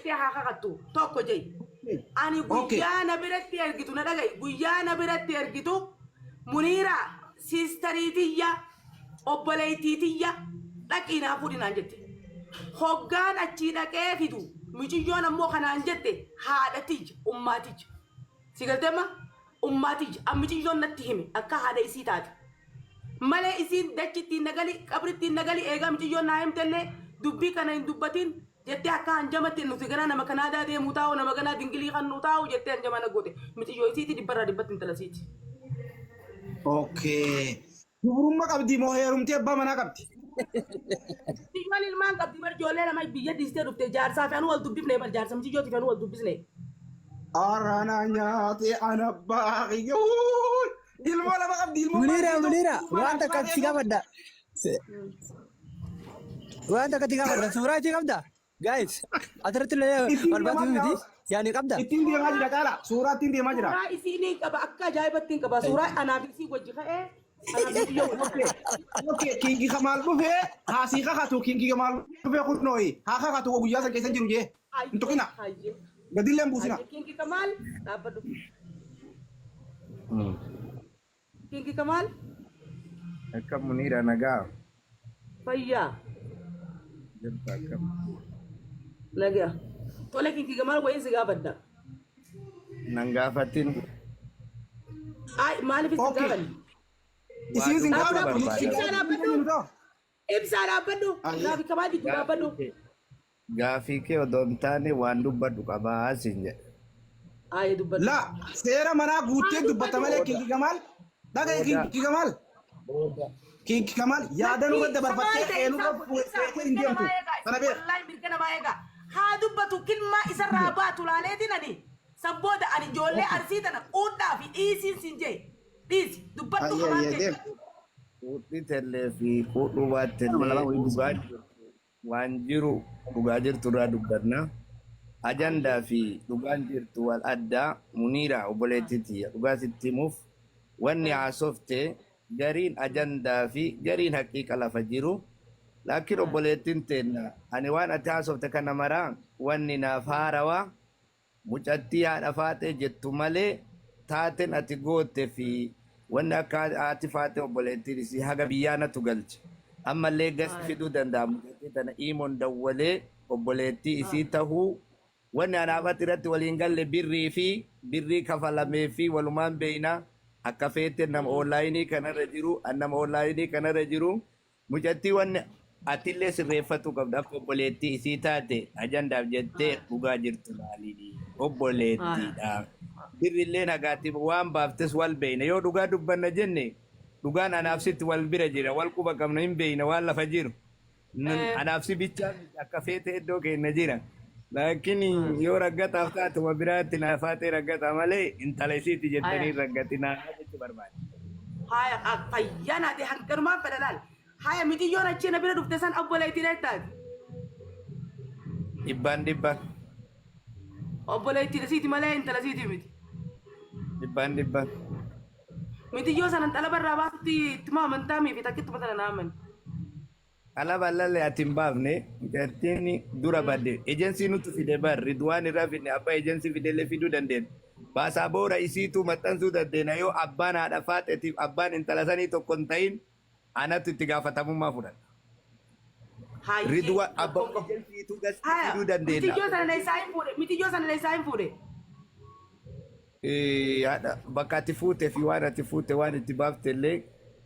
jettee haa kakattu tokko jei. Ani guyyaa na biratti ergitu na dhaga'i guyyaa na biratti ergitu Muniiraa siistarii tiyya obboleettii tiyya dhaqii naa fuudhi naan jette. Hoggaan achii dhaqee fidu miciyyoon ammoo kanaan jette haadha tiyya ummaa tiyya. Si galtee amma ummaa tiyya an miciyyoon natti hime akka haadha isii taate. Malee isiin dachi ittiin nagali qabri ittiin nagali eegaa miciyyoon naa himtellee dubbii kana hin dubbatin jettee akka hanjamatti nuti ganaa nama Kanaadaa deemuu taa'u nama ganaa dingilii kan nu taa'u jettee hanjama na goote miciyyoo isiiti dhibbarraa dhibbatti intala isiiti. Okay. Dubrumma qabdi moo heerumtee abbaa manaa qabdi? Miciyyoon ilmaan qabdi bar ijoollee lama biyya dhiistee dhufte jaarsaa fi anuu wal dubbifne bar jaarsa miciyyooti fi anuu wal dubbisne. Arana nyaate ana baay'ee. Ilmoo lama qabdi ilmoo Munira maal Munira ilmoo waan takka si gaafadha. Waan takka si gaafadha. Suuraa ishee qabda? Guys asirratti illee Ittiin wal deemaa baasuu jira. miti. Yaani qabda? Ittiin deemaa jira caala. Suuraa ittiin deemaa jira. Suuraa isii ni qaba akka ajaa'ibatti hin qaba. Suuraa anaaf isii wajji ka'ee anaaf isii yoo Okay. Okay. Kingi Kamaal dhufee haasii kakatu Kingi Kamaal dhufee kunooyi haa kakatu guyyaa san keessa hin jiru jee. Hin tuqina. Hayyee. Gadillee hin buusina. Hayyee Kingi Kamaal dhaabbadhu. Kingi Kamaal Akkam Muniira nagaa fayyaa jirta akkam. nagaa. Tole Kingi Kamaal wayiin si gaafadha. Nan gaafatin Ay maaliif si Okay. gaafanne? waa Isiin sin dubbachuu gaafatu nuti sin barbaada. Ibsaa gaafatu. dhaabbadhu. Ibsaa dhaabbadhu. Ayyee. Naafi Kamaal jidduu dhaabbadhu. Gaafii kee gaafii kee odoo hin taane waan dubbadhu qabaa siin jedhe. Ayi dubbadhu. La seera manaa guuttee Haa dubbata dubbatu. malee Booda Kingi Kamaal dhagaye booda Kingi Kamaal booda Kingi Kamaal yaada nurra Lakkii dabarfattee samaal ta'e qeenurra ibsaa kun ibsaa feetee hin mirga deemtu namaa eegaa kana beeka. wallaahi mirga namaa eegaa haa dubbatu kilmaa isarraa baatu laaleetiin ani san booda ani ijoollee arsii tana quudhaa fi dhiisiin siin jee dhiisi dubbadhu Ayyee kamaan ayyee ta'e. deem. quudhi tellee fi quudhuu baattellee dhugaa jirtu waan jiru dhugaa jirtu irraa dubbanna. Ajandaa fi dhugaan jirtu wal addaa Muniira obboleettii tiyya dhugaa sitti himuuf wanni haasofte gariin ajandaa fi gariin haqiiqa lafa jiru. Laakiin obboleettiin teenna ani waan ati haasofte kana maraa wanni naaf haarawaa Mucattii haadha faaxee jettu malee taaten ati goote fi wanni akka haati faaxee obboleettiin isii haga biyyaa natu galche. Ammallee gas fiduu danda'a mucattii tana iimon dawwalee obboleettii isii tahuu wanni anaaf ati irratti waliin galle birrii fi birrii kafalamee fi walumaan beeyna akka feete nama onlaayinii kanarra jiru an nama onlaayinii kanarra jiru Mucattii wanni atillee sirreeffatuu qabdu akka obboleettii isii taate ajandaaf jettee dhugaa jirtu laalii obboleettiidha. Birrilleen hagaati waan baaftes wal beeyna yoo dhugaa dubbanna jenne dhugaan anaaf sitti wal bira jira wal quba qabna hin beeyna waan lafa jiru. Anaaf si bichaa miti akka feete iddoo keenya jira. Laakiin yoo raggataaf taatuma biraatti naafaatee raggataa malee intala isiiti jettanii hin raggatinaa jechuu barbaade. Haya fayyaa naa ta'e hanqanumaan fedha laal. Haya miciyyoon achii na bira dhufte san obboleettii dha taate. Dhibbaan dhibba. Obboleettii siiti malee intala siiti miti. Dhibbaan dhibba. Miciyyoo sanan xalaba irraa baasutti ittuma amantaa mii fi takkittuma sana naa amani. Qalaba lalle ati hin baafne mucattiin dura badde ejensii nutu fide bar Ridwaan irraa fidne abbaa ejensii fidellee fiduu dandeenya. Baasaa boora isiituu maxxansuu dandeenya yoo abbaan haadha faaxeetiif abbaan intala sanii tokko hin ta'in anatu itti gaafatamummaa fudhata. Hayyee Ridwaan abbaa rakkoon qabu. ejensiituu gastii Haya fiduu dandeenya. miciyyoo sana isaa hin fuudhe miciyyoo sana isaa hin fuudhe. Haadha bakka ati fuute fi waan ati fuute waan itti baafte illee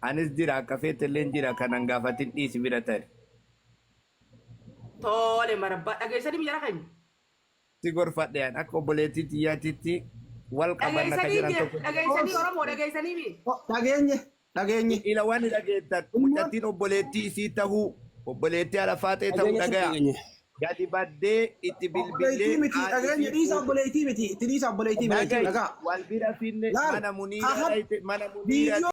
anis jira akka feete illee jira kanan gaafatin dhiisi bira tari. Tole marabbaa dhageessanii jara keenya. Si gorfadhe an akka obboleettii tiyyaatitti wal qabanna ka Dhageessanii jedhan jira tokko. dhageessanii Oromoo dhageessanii mi. Dhageenye dhageenye. Ila waan dhageettan mucattiin obboleettii isii tahuu obboleettii haadha faaxee tahuu Dhageenya dhagaya. dhageenye. Gadi baddee itti bilbilee Obboleettii miti haadhi dhageenye isii dhiisa fuute. obboleettii miti itti dhiisa obboleettii miti Dhagayi dhagaa. wal bira finne Laal mana muniira haha dhayte mana muniira viidiyoo.